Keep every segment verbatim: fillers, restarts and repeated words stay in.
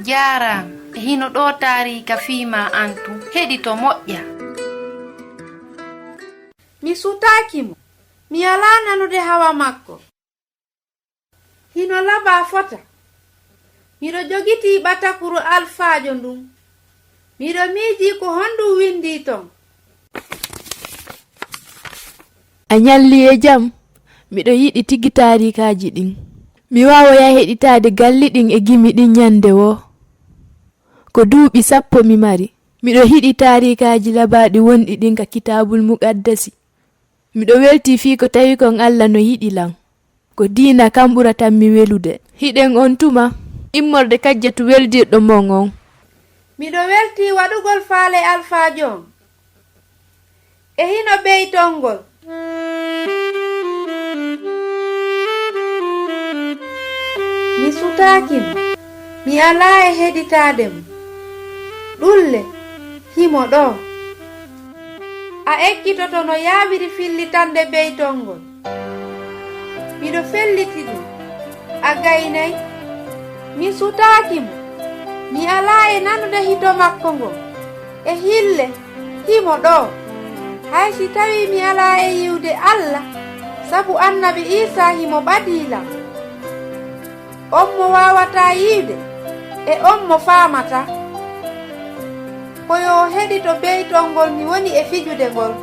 Jaaraama. E hino ɗoo taariika fii maa an tun. Heɗito moƴƴa. Mi sutaaki mo. Mi alaa nanude hawa makko. Hino labaa fota. Miɗo jogitii ɓatakuru alfaajo ndun. Miɗo miijii ko honɗun winndii ton. A ñallii e jam? Miɗo yiɗi tigi taariikaaji ɗin. Mi waawoya heɗitaade galli ɗin e gimi ɗin ñannde woo. Ko duuɓi sappo mi mari. Miɗo yiɗi taariikaaji labaaɗi wonɗi ɗin ka Kitaabul Muqaddasi. Miɗo weltii fii ko tawi kon Alla no yiɗi lan. Ko diina kan ɓuratan mi welude. Hiɗen on tuma, immorde Kajjatu weldirɗo mon on. Miɗo weltii waɗugol faale alfaajo on. E hino beytol ngol. Mi sutaaki mo. Mi alaa e heɗitaade mo. Ɗun le, himo ɗoo. A ekkitoto no yaawiri fillitande beytol ngol. Miɗo felliti ɗun. A gaynay? Mi sutaaki mo. Mi alaa e nanude hito makko ngon. E hille, himo ɗoo. Hay si tawii mi alaa e yi'ude Alla, sabu annabi Iisaa himo ɓadii lan. On mo waawataa yi'ude, e on mo faamataa. Ko yo o heɗito beytol ngol mi woni e fijude ngol.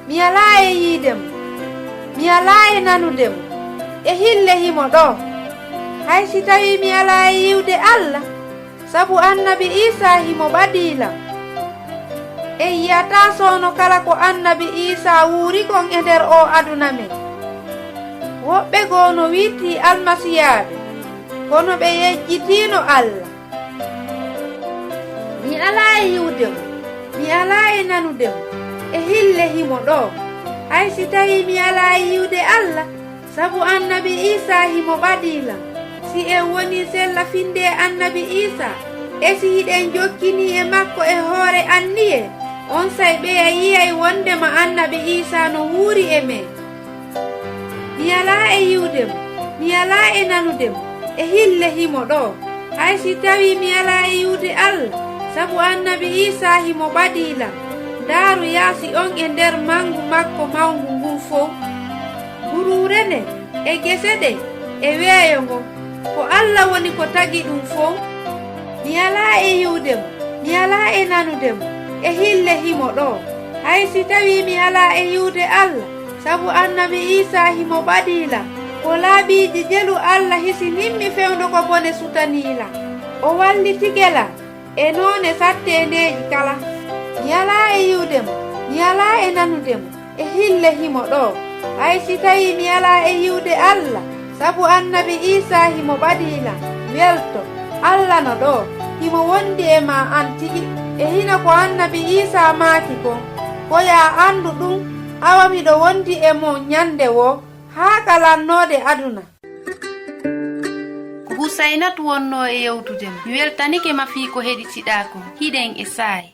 Mi alaa e yi'ude mo, mi alaa e nanude mo, e hille himo ɗoo. Hay si tawii mi alaa e yi'ude Alla, sabu annabi Iisaa himo ɓadii lan. En yi'ataa soono kala ko annabi Iisaa wuuri kon e nder oo aduna men. Woɓɓe goo no wi'tii almasiyaaɓe, kono ɓe yejjitiino Alla. Mi alaa e yi'ude mo, mi alaa e nanude mo, e hille himo ɗoo. Hay si tawii mi alaa e yi'ude Alla, sabu annabi Iisaa himo ɓadii lan. Si en wonii sella finde e annabi Iisaa, e si hiɗen jokkinii e makko e hoore anniyee, onsay ɓeya yi'ay wondema annabi Iisaa no wuuri e men. Mi alaa e yi'ude mo, mi alaa e nanude mo, e hille himo ɗoo. Hay si tawii mi alaa e yi'ude Alla, sabu annabi Iisaa himo ɓadii lan. Ndaaru yaasi on e nder mangu makko mawngu ngun fow. Buruure nden, e gese ɗen, e weeyo ngon, ko Alla woni ko tagi ɗun fow. Mi alaa e yi'ude mo, mi alaa e nanude mo, e hille himo ɗoo. Hay si tawii mi alaa e yi'ude Alla, sabu annabi Iisaa himo ɓadii lan, ko laabiiji jelu Alla hisinimmi fewndo ko bone sutanii lan. O wallitike lan e noone satteendeeji kala. Mi alaa e yi'ude mo, mi alaa e nanude mo, e hille himo ɗoo. Hay si tawii mi alaa e yi'ude Alla, sabu annabi Iisaa himo ɓadii lan, welto, Alla no ɗoo, himo wondi e maa an tigi. E hino ko annabi Iisaa maaki kon, ko yo a anndu ɗun, awa miɗo wondi e mon ñande woo, haa ka lannoode aduna. Ko Husaynatu wonnoo e yewtude mo. Mi weltanike ma fii ko heɗitiɗaa kon. Hiɗen e saa'i.